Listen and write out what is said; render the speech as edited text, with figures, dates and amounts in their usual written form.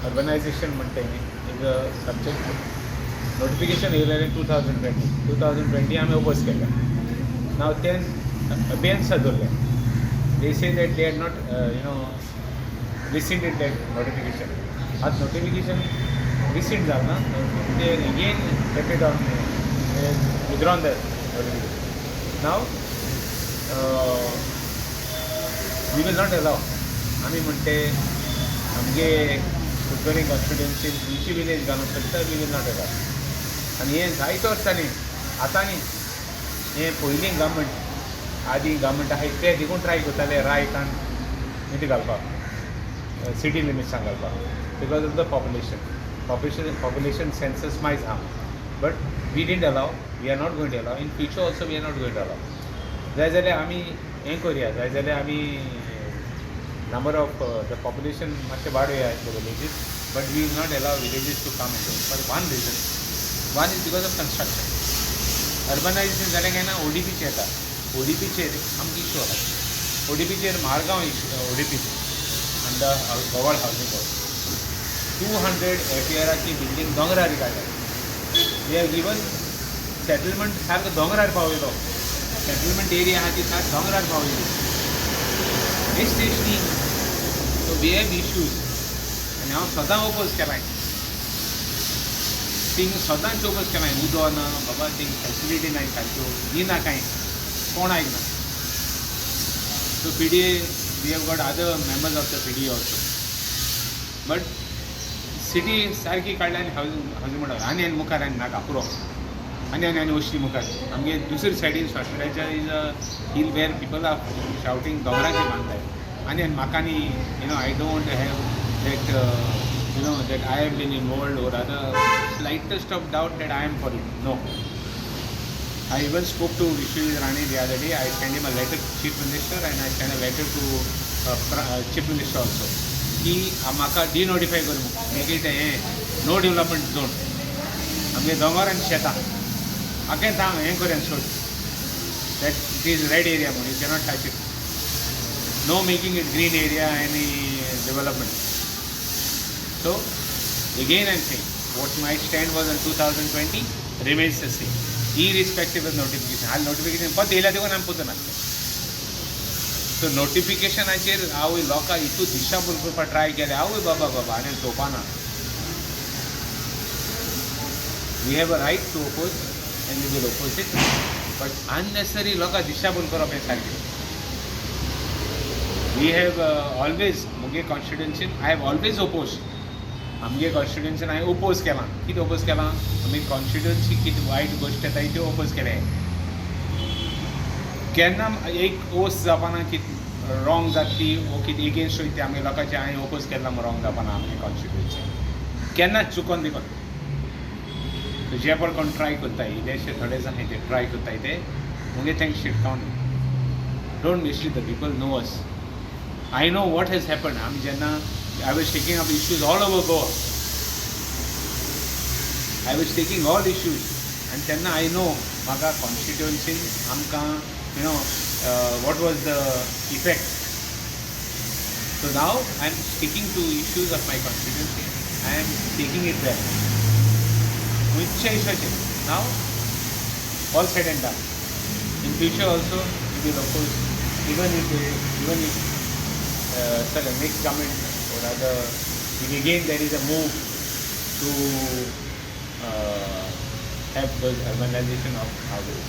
Urbanisation म्हणटा is a subject. Notification येयलेलें 2020, 2020 आमी oppose केलें. नाव ते अबेयन्स दवरलें. They say that they are not rescinded that notification. आतां नोटिफिकेशन रिसिंड जालें ना, ते again kept it on, withdrawn the notification. Now we will not allow. आमी म्हणटे आमगे कुडचडे कॉन्स्टिट्युएन्सीन खंयची विलेज घालूंक सोदता, we will not allow. आनी हें जायते वर्सांनी, आतां न्ही, हें पयलीं गव्हर्मेंट, आदीं गव्हर्मेंट आहाय ते देखून ट्राय करताले रायकान कितें घालपाक, सिटी लिमिट्सान घालपाक, because of the population census मायज आहा. But we didn't allow, we are not going to allow. In future also we are not going to allow. जाय जाल्यार आमी हें करुया, जाय जाल्यार आमी नंबर ऑफ the population मातशें वाडोवया in the villages, but we will not allow villages to come in for one reason. One is because of construction. Urbanization जालें काय ना ओडीपीचेर येता. ओडीपीचेर आमकां इशू आहा. ओडीपीचेर Margao issue, ODP under Goa housing board, 200 एफएआराची building दोंगरार काडल्या. They have given settlement सारको दोंगरार पावयलो. सेटलमेंट एरिया आहा ती सारको दोंगरार पावयली हे स्टेशनी. So we have issues आनी हांव सदां ओपोज केलां थिंग, सदांच ओपोज केलां. उदक ना बाबा, थिंग फॅसिलिटी ना सारक्यो दिना कांय, कोण आयकना. So PDA, we have got other members of the PDA also, but city सारकी काडल्या आनी हावजींग म्हणटा आनी आनी मुखार आनी नाका, पुरो. आनी आनी आनी वचली मुखार. आमगे दुसरी सायडीन स्वासपड्याच्या is a hill where people are shouting दोंगराचेर बांदताय. आनी आनी म्हाका न्ही, I don't have that that I have been involved or other slightest of doubt that I am for it. No. I even spoke to Vishwajit Rane the other day. I sent him a letter to Chief Minister and I sent a letter to Chief Minister also. की म्हाका डिनोटिफाय कर, make it हें no development zone. आमगे दोंगर आनी शेतां म्हाका थांग हें करूया सोड, that it is red area म्हणून you cannot touch it. No making it green area आनी development. So again I am saying, what my stand was in 2020 remains the same, irrespective of notification. हाल notification परत येयल्या देखून आमी पोतून आसले. So नोटिफिकेशनाचेर आवय, लोकां हितू दिशाभूल करपाक ट्राय केलें. आवय बाबा बाबा, आनी सोंपा. We have a right to oppose and we will oppose it, but unnecessary लोकां दिशाभूल करप हें सारकें. We have always, मुगे कॉन्स्टिट्युएन्सीन I have always oppose. आमगे कॉन्स्टिट्युएन्सीन हांवें ओपोज केलां. कितें ओपोज केलां? आमी कॉन्स्टिट्युएन्सी कितें वायट गोश्ट येता त्यो ओपोज केले. केन्ना एक ओस जावपाना की रॉंग जातली वो कितें एगेन्स्ट वयता ते आमगे लोकांचे. हांवें ओपोज केल्ला रॉंग जावपाना आमगे कॉन्स्टिट्युएन्सी केन्नाच चुकोन देखून. जे पळय कोण ट्राय करताय, इल्लेशे थोडे जाण ते ट्राय करताय, ते मुगे तांकां शिटकावनी, don't mislead the people. Know us. I know what has happen. आमी जेन्ना I was taking up issues all over Goa, I was taking all issues आनी तेन्ना I know म्हाका कॉन्स्टिट्युएन्सीन आमकां what was the effect. So now I am sticking to issues of my constituency. I am taking it back खंयच्या इश्यूचेर. Now all said and done, in future also we will oppose, even if sir, next government or rather if again there is a move to have those urbanization of houses.